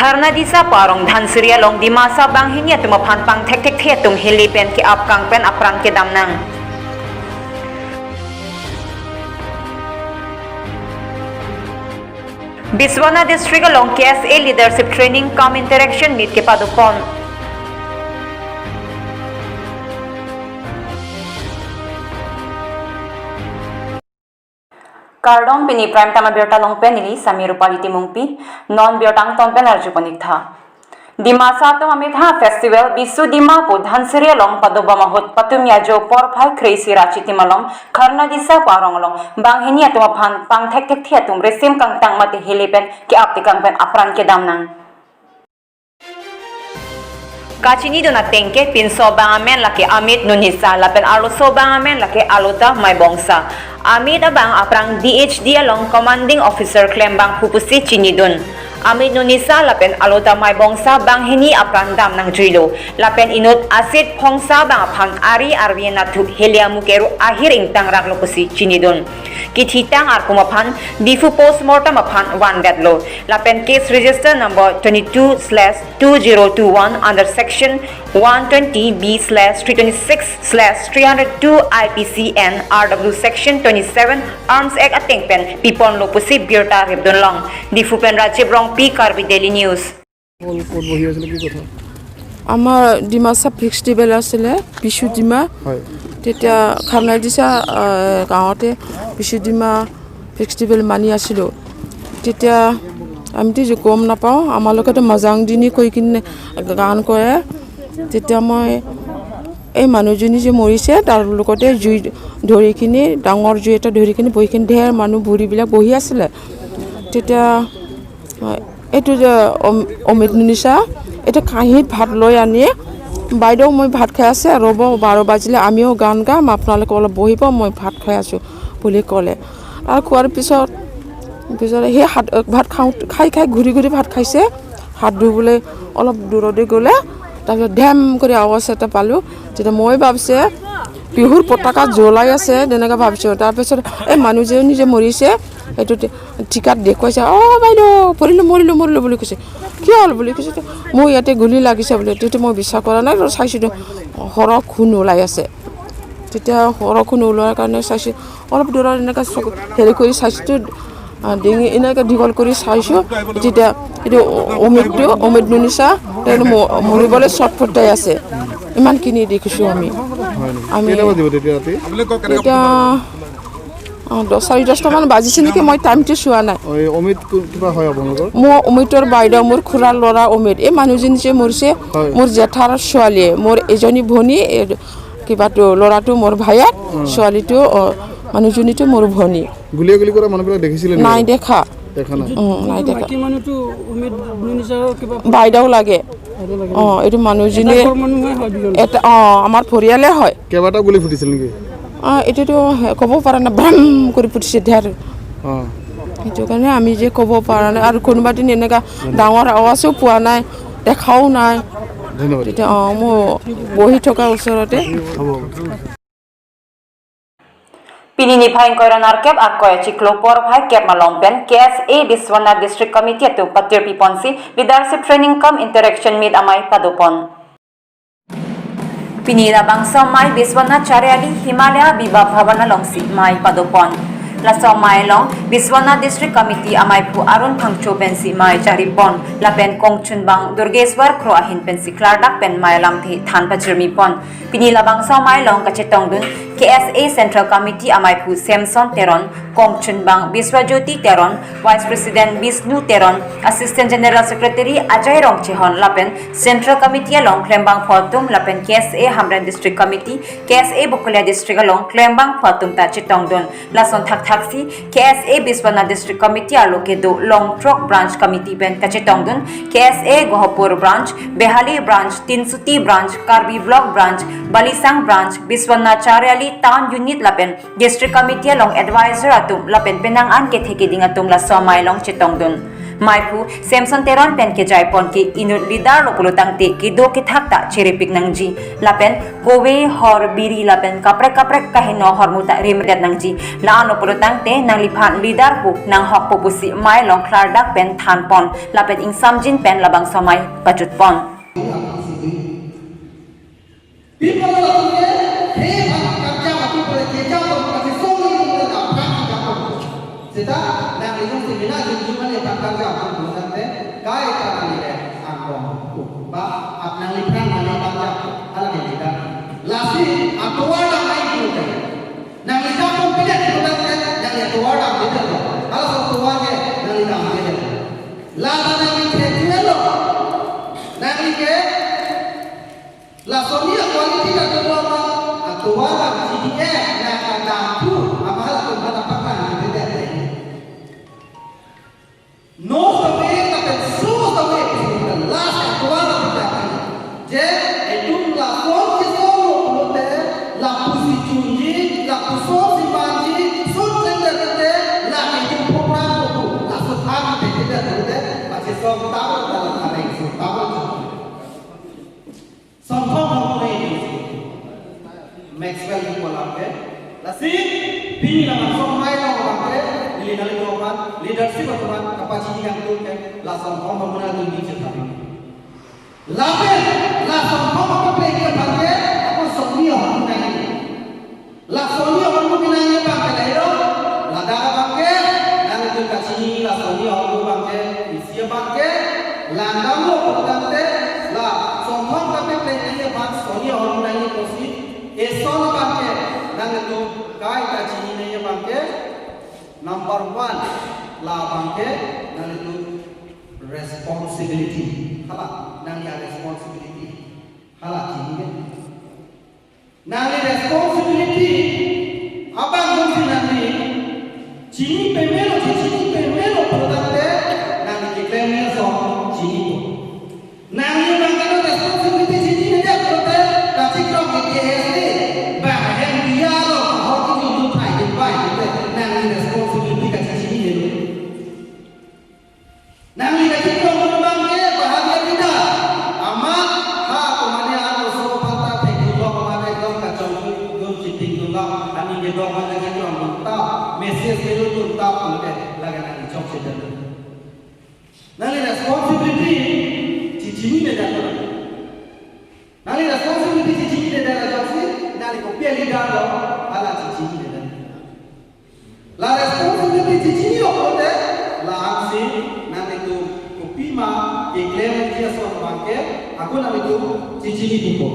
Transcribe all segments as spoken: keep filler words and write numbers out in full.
Kharnadisa pu arong Dhansiri along Dimasa banghini atum aphan pangthekthekthe atum heli pen ke-ap kangpen apran kedam nang. Biswanath District along K S A Leadership Training cum Interaction Meet kepadopon. Kardom, pini Prime Time abirta along pen neli Sami Rupali Timungpi, non birta angton pen arjupon ik tha. Dimasa atum ametha festival Bisu Dima pu Dhansiri along padobom ahut patum ajo porphai kre-isi ra chitim along Kharnadisa pu arong along banghini atum aphan pangthekthekthe atum risim kangtang mate heli pen ke-ap tekang pen apran kedam nang. Kachinidun ateng ke pinso abang amen lake Amit Nunisa lapen arloso abang amen lake Alota Maibongsa. Amit abang aphrang D H D along commanding officer klembangphu pusi chinidun. Amit Nunisa lapen Alota Maibongsa banghini apran dam nangjuilo. Lapen inut Asit Phongsa abang aphan ari arvi anatthu heli amu keru ahir ingtang raklo pusi chinidun. Kithitang arpum aphan Diphu postmortem aphan vandetlo. Lapen case register number twenty-two slash two zero two one under section one twenty B slash three twenty-six slash three hundred two I P C and R W section twenty-seven Arms Act ateng pen piponlo pusi birta ripdunlong. Diphu pen Rajiv Rongpi, Karbi Daily News. ক'ত, ক'ত বহি আছিলে, কি কথা? আমাৰ ডিমাচা ফেষ্টিভেল আছিলে, বিচু ডিমা। হয়। তেতিয়া খাৰনাইদিচা, আহ, গাঁৱতে বিচু ডিমা ফেষ্টিভেল মানি আছিলোঁ। তেতিয়া আমিতো যে গম নাপাওঁ, আমাৰ লগতে মজাং দিনি কৈ কিনে গান কৰে। তেতিয়া মই এই মানুহজনী যে মৰিছে, তাৰ লগতে জুই ধৰি কিনে, ডাঙৰ জুই এটা ধৰি কিনে বহি কিনে, ঢেৰ মানুহ, বুঢ়ীবিলাক বহি আছিলে। তেতিয়া এইটো যে অম-, অমিত নুনিছা, এইটো কাঁহীত ভাত লৈ আনি, "বাইদেউ, মই ভাত খাই আছে, ৰ'ব, বাৰ বাজিলে আমিও গান গাম, আপোনালোকে অলপ বহিব, মই ভাত খাই আছোঁ," বুলি ক'লে। আৰু খোৱাৰ পিছত, পিছত সেই হাত, ভাত খাওঁ, খাই খাই ঘূৰি ঘূৰি ভাত খাইছে। হাত ধুবলৈ অলপ দূৰতে গ'লে, তাৰপিছত ধেম কৰি আৱাজ এটা পালোঁ। তেতিয়া মই ভাবিছে, বিহুৰ পতাকা জ্বলাই আছে, তেনেকৈ ভাবিছোঁ। তাৰপিছত এই মানুহজনী যে মৰিছে, সেইটো টি-, টিকাত দেখুৱাইছে, "অ বাইদেউ, পৰিলোঁ, মৰিলোঁ, মৰিলোঁ," বুলি কৈছে। "কি হ'ল?" বুলি কৈছে। "মোৰ ইয়াতে গুলী লাগিছে," বোলে। তেতিয়া মই বিশ্বাস কৰা নাই, আৰু চাইছোঁ, সৰহ খুন ওলাই আছে। তেতিয়া সৰহ খুন ওলোৱাৰ কাৰণে চাইছোঁ, অলপ দূৰত এনেকৈ চকু হেৰি কৰি চাইছোঁ, আহ, ডিঙি এনেকৈ দীঘল কৰি চাইছোঁ। তেতিয়া এইটো অ-, অমিতটো, অমিত নুনিছা, তেওঁ ম-, মৰিবলৈ চটফটাই আছে। ইমানখিনি দেখিছোঁ আমি। হয় নেকি? আমি কেইটা বাজিব তেতিয়া ৰাতি? এতিয়া, অ, দহ, চাৰি দহটামান বাজিছে নেকি, মই টাইমটো চোৱা নাই। অ, এই অমিত কো-, কিবা হয় আপোনালোকৰ? মোৰ অমিতৰ বাইদেউ, মোৰ খুৰাৰ ল'ৰা অমিত। এই মানুহজনী যে মৰিছে, হয়। মোৰ জেঠাৰ ছোৱালীয়ে, মোৰ এজনী ভনী, এই কিবাটো, ল'ৰাটো মোৰ ভায়েক, উম। ছোৱালীটো, অ, মানুহজনীটো মোৰ ভনী। গুলীয়া গুলী কৰা মানুহবিলাক দেখিছিলে নেকি? নাই দেখা। দেখা নাই? উম, নাই দেখা। মাইকী মানুহটো অমিত নুনিছাৰ কিবা বাইদেউ লাগে। বাইদেউ লাগে। অ, এইটো মানুহজনী এটা ঘৰ মানুহে হয় দুজন। এটা, অ, আমাৰ পৰিয়ালে হয়। কেইবাটাও গুলী ফুটিছিল নেকি? অ, এইটোতো ক'ব পৰা নাই, ব্ৰাম কৰি ফুটিছে ঢেৰ। অ। সেইটো কাৰণে আমি যে ক'ব পৰা নাই। আৰু কোনোবা দিন এনেকা ডাঙৰ আৱাজো পোৱা নাই, দেখাও নাই। ধন্যবাদ। তেতিয়া, অ, মই বহি থকা ওচৰতে। হ'ব। Pini niphai ingkoi ra nerkep ingkoi achiklo porphai kep malom pen K S A Biswanath District Committee atum patirpi ponsi Leadership Training cum Interaction Meet amei padopon. Pini labangso amei Biswanath Chariali Himalaya Bivah Bhavan alongsi amei padopon. Laso amei along Biswanath District Committee ameiphu Arun Phangcho pensi amei charipon lapen kongchunbang Durgeswar Kro ahin pensi klardak pen amei alamthe than pachirmipon. Pini labangso amei along kachetongdun K S A Central Committee ameiphu Samson Teron, kongchunbang Biswajyoti Teron, Vice President Bisnu Teron, Assistant General Secretary Ajay Rongchehon lapen Central Committee along klembangphu atum lapen K S A Hamren District Committee, K S A Bokolia District along klembangphu atum ta chetongdun. Lason thakthaksi K S A Biswanath District Committee arlo kedo Longthrok Branch Committee pen kachetongdun K S A Gohapur Branch, Behali Branch, Tinsuti Branch, Karbi Block Branch, Balisang Branch, Biswanath Chariali Town Unit lapen District Committee along advisor atum lapen penang an kethe keding atum laso amei along chetongdun. Maiphu Samson Teron pen kejai pon ke inut leader lo pulo tangte kedo kethak ta cherepik nangji. Lapen kove, hor, biri lapen kaprek kaprek kaheno hormu ta remret nangji. La-an lo pulo tangte nangliphan leader pu nanghokpo pusi amei along klardak pen than pon. Lapen ingsamjin pen labangso amei pachut pon. People latum ke, he bang karja mati pore keja to pati song ni pore da pran kita pon. Seta nangli jongsi mina jumjum mane bang karja pon pon tangte, kai ta nangli ke angkong. Ba, ap nangliphan mane bang karja, hala ke kita. Lasi, atovar nang ai pon ke. Nangli ta pon pide pon tangte, nangli atovar nang pide pon. Halaso atovar ke, nangli nang pide pon. Lata nangli ke jual lo. Nangli ke, lason ni quality ta kedo ma, atovar abang G D A na kadam thu, amahal atum kata pakan beda. Knows the way, lapen shows the way, is the last atovar abang beda. Je, itum lason kesong lo pulote, lapusi chunji, lapuson si manji, son tender te, la itum program ko, laso thang te te te te, pachesong tabor dalam areng so tabor. Sonthom hormu nangji. Maxwell pu alam ke. Lasi, pini labangso amei along abang ke, neli nangli atum aphan, leadership atum aphan, kapachini nangtum ke, la sonthom hormu nangji chethan. Lapen, la sonthom hormu pekji abang ke, ako songni hormu nangji. La songni hormu nangji abang ke lahelo, ladak abang ke, nangtum kachini la songni hormu abang ke, isi abang ke, langdam lo pulo tangte, la sonthom kapepleng nangji abang songni hormu nangji pusi, eson abang ke, nangtum kai kachini nangji abang ke, number one, la abang ke, nangtum responsibility. Hala, nangli responsibility. Hala, chini ke. Nangli responsibility abang jongsi nangli chini pemelo, chini pemelo pulo tangte nangli keklem ason chini po. Nangli abang ke responsibility chini nangji pulote kachikrong ke K S A bang hem diya lo, hor kejun dun thai dun bai pulote nangli responsibility kachini nelo. Nangli kachikrong dun abang ke bahagia bida. Amat ha komane ano so panta thek dun lo, komane dong kachong dun, dun chiting dun lo. Aning kedong abang kachikrong dun ta, message kelo dun ta, pulote lake nangli chokche dun. Nangli responsibility chichini ne dun. Nangli responsibility chichini ne dun ajoksi, nangli kopi a-leader lo, hala chichini ne dun. La responsibility chichini lo pulote, la-ansi nanglitum kopima keklem nangji ason abang ke, ako nanglitum chichini pipo.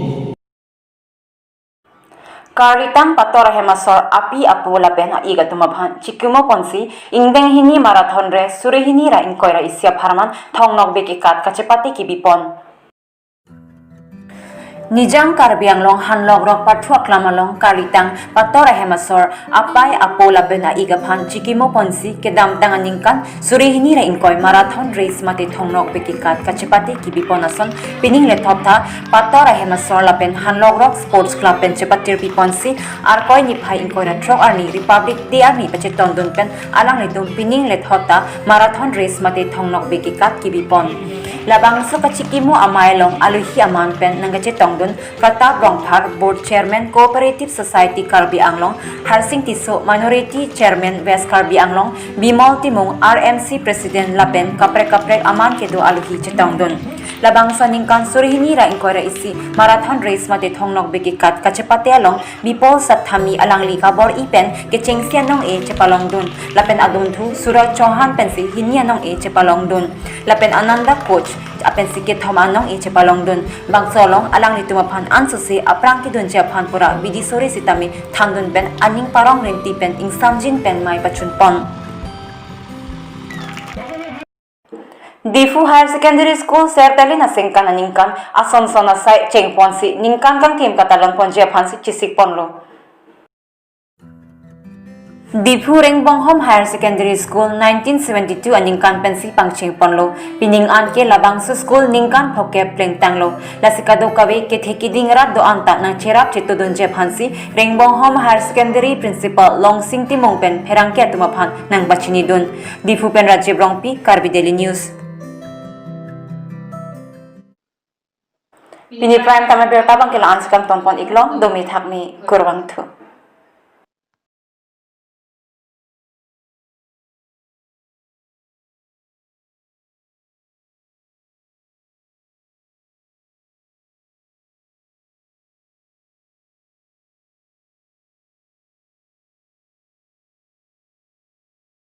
Karlitang pator ahem asor api apo lapen a-ik atum aphan chikimo ponsi, ingdeng hini marathon race suri hini ra ingkoi ra isi apharman Thong Nokbe kekat kachepate kebi pon. Nijang Karbi Anglong Hanlok Rok Pathu Aklam along Karlitang pator ahem asor apai apo lapen a-ik aphan chikimo ponsi kedamtang aningkan suri hini ra ingkoi marathon race mate Thong Nokbe kekat kachepate kebi pon ason pining lethot tha pator ahem asor lapen Hanlok Rok Sports Club pen chepatir pi ponsi Arkoi niphai ingkoi ra throk arni Republic Day arni pachetong dun pen alanglitum pining lethot ta marathon race mate Thong Nokbe kekat kebi pon. Labangso kachikimo amei along alohi aman pen nangkachetong dun Pratap Rongphar, Board Chairman, Cooperative Society Karbi Anglong, Harsing Tisso, Minority Chairman, West Karbi Anglong, Bimol Timung, R M C President lapen kaprek kaprek aman kedo alohi chetong dun. Labangso aningkan suri hini ra ingkoi ra isi marathon race mate Thong Nokbe kekat kachepate along Bipol Sapthami alangli kabor-i pen kechengsi anong-e chepalong dun. Lapen adunthu Suraj Chauhan pensi hini anong-e chepalong dun. Lapen Ananda Koch pensi kethom anong-e chepalong dun. Bangso along alanglitum aphan ansose aphrang kedunji aphan pura bidi sore sitame thandun pen aning parong rinti pen ingsamjin pen mei pachun pon. Diphu Higher Secondary School Sertalin asengkan aningkan ason son asai chengponsi ningkan kangkim katalon ponji aphansi chisik ponlo. Diphu Rengbonghom Higher Secondary School nineteen seventy-two aningkan pensi pangcheng ponlo. Pining an ke labangso school ningkan phokep plengtanglo. Lasi kadokave kethe kiding rat do-an ta nangcherap chetodunji aphansi Rengbonghom Higher Secondary Principal Longsing Timung pen pherangke atum aphan nangpachinidun. Diphu pen Rajiv Rongpi, Karbi Daily News. Pini Prime Time abirta abang ke la-an si kangton pon iklo, domi thakmi, kurvangthu.